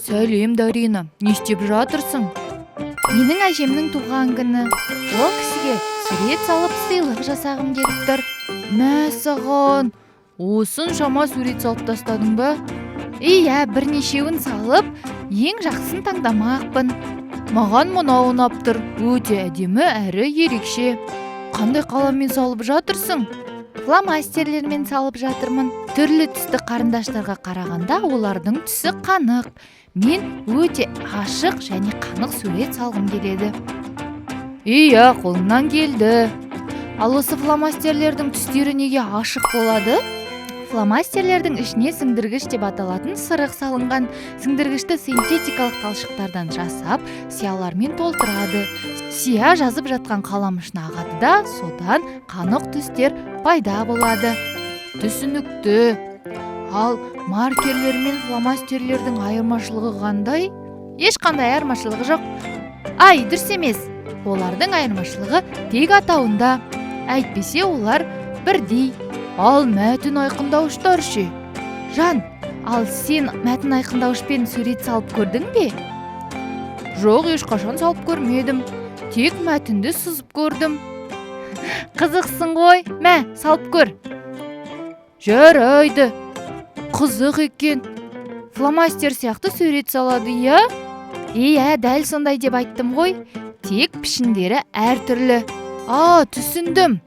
Сәлем, Дарина, не істеп жатырсың? Менің әжемнің туған күні. Ол кісіге сурет салып сыйлық жасағым келіп тұр. Мәссаған, осыншама сурет салып тастадың ба? Иә, бірнешеуін салып, ең жақсысын таңдамақпын. Маған мынау ұнап тұр, өте әдемі әрі ерекше. Қандай қаламмен салып жатырсың? Фломастерлермен салып жатырмын. Түрлі түсті қарындаштарға қарағанда олардың түсі қанық. Мен өте ашық және қанық сурет салғым келеді. Иә, қолыңнан келді. Ал осы фломастерлердің түстері неге ашық болады? Фломастерлердің ішіне сіңдіргіш деп аталатын сырық салынған. Сіңдіргішті синтетикалық талшықтардан жасап, сиялармен толтырады. Сия жазып жатқан қалам ұшына ағады да, содан қанық түстер пайда болады. Түсінікті. Ал маркерлер мен фломастерлердің айырмашылығы қандай? Ешқандай айырмашылығы жоқ. Ай, дұрыс емес. Олардың айырмашылығы тек атауында. Әйтпесе олар бірдей. Ал мәтін айқындауыштар ше? Жан, ал сен мәтін айқындауышпен сурет салып көрдің бе? Жоқ, ешқашан салып көрмедім. Тек мәтінді сызып көрдім. Қызықсың ғой. Мә, салып көр. Жарайды. Қызық екен. Фломастер сияқты сурет салады, иә? Иә, дәл сондай деп айттым ғой. Тек пішіндері әртүрлі. А, түсіндім.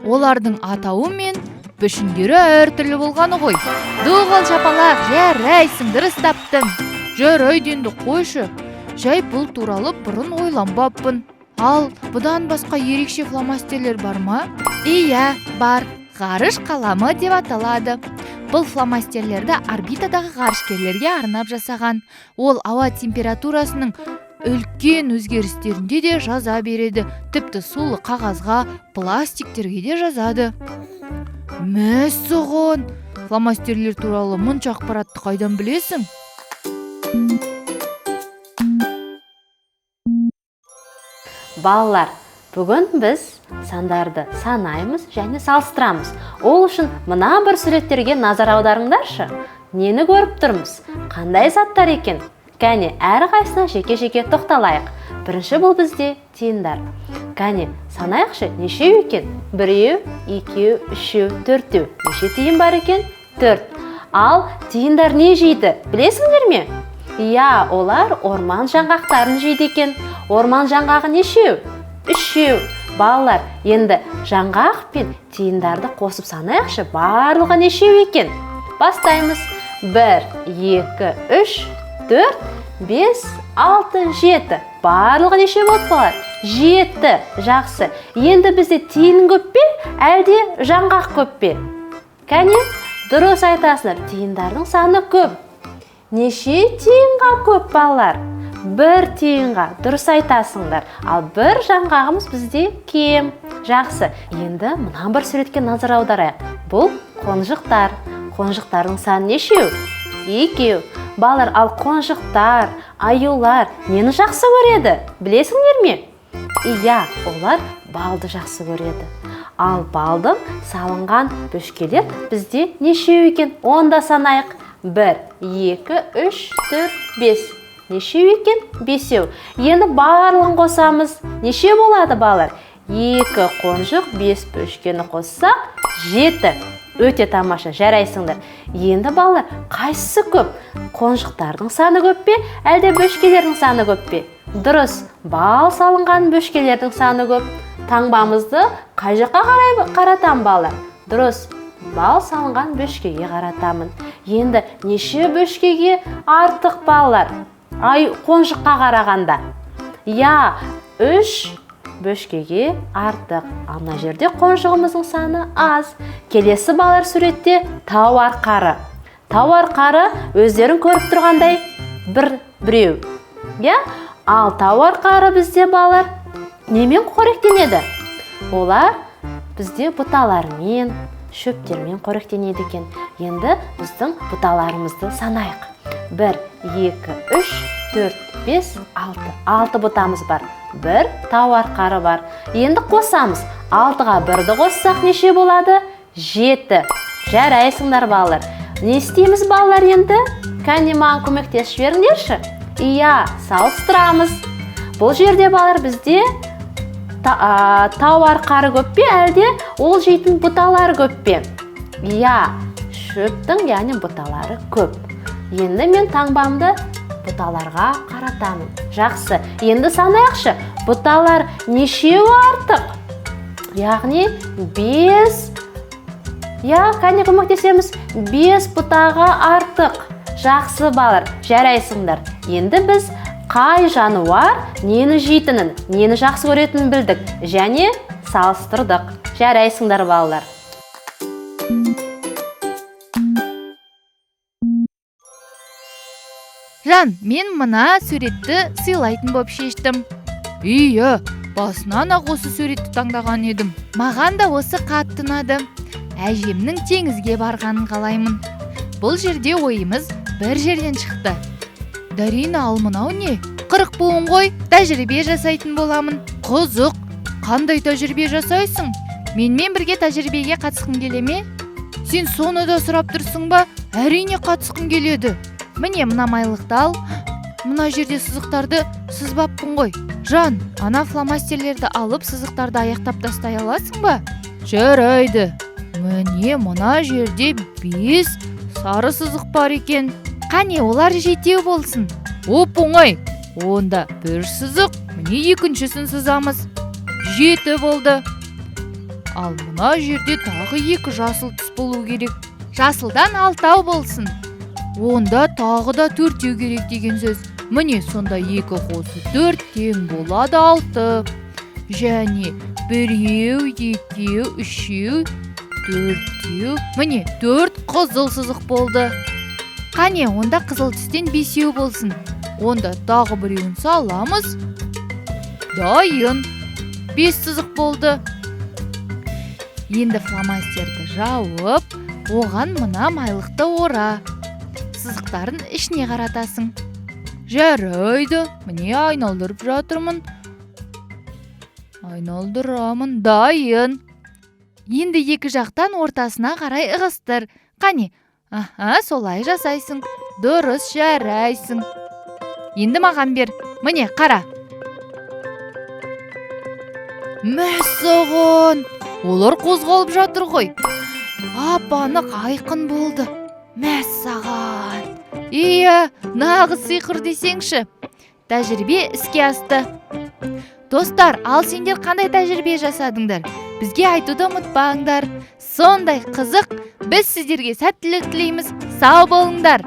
Олардың атауы мен пішіндері әртүрлі болғаны ғой. Ду қол шапалақ, жарайсың, дұрыс таптың. Жарайды енді қойшы. Жай бұл туралы бұрын ойланбаппын. Ал бұдан басқа ерекше фломастерлер бар ма? Иә, бар. Ғарыш қаламы деп аталады. Бұл фломастерлерді орбитадағы ғарышкерлерге арнап жасаған. Ол ауа температурасының үлкен өзгерістерінде де жаза береді. Тіпті сулы қағазға, пластиктерге де жазады. Мәссаған! Фломастерлер туралы мұнша ақпаратты қайдан білесің? Балалар, бүгін біз сандарды санаймыз және салыстырамыз. Ол үшін мына бір суреттерге назар аударыңдаршы. Нені көріп тұрмыз? Қандай заттар екен? Кәне, әрқайсысына жеке-жеке тоқталайық. Бірінші бұл бізде тиындар. Кәне, санайықшы, нешеу екен? Біреу, екеу, үшеу, төртеу. Неше тиын бар екен? 4. Ал тиындар не жейді, білесіңдер ме? Иә, олар орман жаңғақтарын жейді екен. Орман жаңғағы нешеу? Үшеу. Балалар, енді жаңғақ пен тиындарды қосып санайықшы, барлығы нешеу екен? Бастаймыз. 1, 2, 3, 4, 5, 6, 7. Барлығы неше болды, балалар? 7. Жақсы. Енді бізде тиын көп пе, әлде жаңғақ көп пе? Кәне, дұрыс айтасыңдар, тиындардың саны көп. Неше тиынға көп, балалар? 1 тиынға, дұрыс айтасыңдар. Ал бір жаңғағымыз бізде кем. Жақсы. Енді мына бір суретке назар аударайық. Бұл қонжықтар. Қонжықтардың саны нешеу? 2. Балалар, ал қонжықтар, аюлар нені жақсы көреді? Білесіңдер ме? Иә, олар балды жақсы көреді. Ал балдың салынған бөшкелер бізде нешеу екен? Оны да санайық. 1, 2, 3, 4, 5. Нешеу екен? 5. Енді барлығын қосамыз. Неше болады, балалар? 2 қонжық, 5 бөшкені қоссақ, 7. Өте тамаша, жарайсыңдар. Енді балалар, қайсысы көп? Қонжықтардың саны көп пе, әлде бөшкелердің саны көп пе? Дұрыс, бал салынған бөшкелердің саны көп. Таңбамызды қай жаққа қарай қаратам, балалар? Дұрыс, бал салынған бөшкеге қаратамын. Енді неше бөшкеге артық, балалар? Ай, қонжыққа қарағанда. Иә, 3 бөшкеге артық. Ал мына жерде қонжығымыздың саны аз. Келесі балалар суретте тау арқары. Тау арқары өздерің көріп тұрғандай біреу. Иә? Ал тау арқары бізде балалар немен қоректенеді? Олар бізде бұталармен, шөптермен қоректенеді екен. Енді біздің бұталарымызды санайық. 1, 2, 3, 4, 5, 6. 6 бұтамыз бар. 1 тау арқары бар. Енді қосамыз. 6-ға 1-ді қоссақ неше болады? 7. Жарайсыңдар, балалар. Не істейміз, балалар, енді? Кәне, маған көмектесіп жіберіңдерші. Иә, салыстырамыз. Бұл жерде, балалар, бізде тау арқары көп пе, әлде ол жейтін бұталар көп пе? Иә, шөптің, яғни бұталары көп. Енді мен таңбамды бұталарға қаратамын. Жақсы, енді санайықшы. Бұталар нешеуі артық? Яғни 5. Иә, кәне, көмектесеміз. 5 бұтаға артық. Жақсы, балалар, жарайсыңдар. Енді біз қай жануар нені жейтінін, нені жақсы көретінін білдік және салыстырдық. Жарайсыңдар, балалар. Жан, мен мына суретті сыйлайтын боп шештім. Иә, басынан ақ осы суретті таңдаған едім. Маған да осы қатты ұнады. Әжемнің теңізге барғанын қалаймын. Бұл жерде ойымыз бір жерден шықты. Дарина, ал мынау не? 40 буын ғой, тәжірибе жасайтын боламын. Қызық, қандай тәжірибе жасайсың? Менімен бірге тәжірибеге қатысқың келе ме? Сен соны да сұрап тұрсың ба? Әрине қатысқым келеді. Міне, мына майлықты ал. Мына жерде сызықтарды сызбаппын ғой. Жан, ана фломастерлерді алып сызықтарды аяқтап тастай аласың ба? Жарайды. Міне, мына жерде 5 сары сызық бар екен. Қане, олар жетеу болсын. Оп-оңай. Онда бір сызық, міне екіншісін сызамыз. 7 болды. Ал мына жерде тағы 2 жасыл түс болу керек. Жасылдан 6 болсын. Онда тағы да 4 керек деген сөз. Міне, сонда 2 қосу 4 тең болады 6. Және 1, 2, 3, 4. Міне, 4 қызыл сызық болды. Қане, онда қызыл түстен 5 болсын. Онда тағы біреуін саламыз. Дайын. 5 сызық болды. Енді фломастерді жауып, оған мына майлықты ора. Сызықтарын ішіне қаратасың. Жарайды, міне айналдырып жатырмын. Айналдырамын, дайын. Енді екі жақтан ортасына қарай ығыстыр. Қане, аха, солай жасайсың. Дұрыс, жарайсың. Енді маған бер. Міне, қара. Мәссаған, олар қозғалып жатыр ғой. Ап-анық айқын болды. Мәссаған. Иә, нағыз сиқыр десеңші. Тәжірибе іске асты. Достар, ал сендер қандай тәжірибе жасадыңдар? Бізге айтуды ұмытпаңдар. Сондай қызық, біз сіздерге сәттілік тілейміз. Сау болыңдар.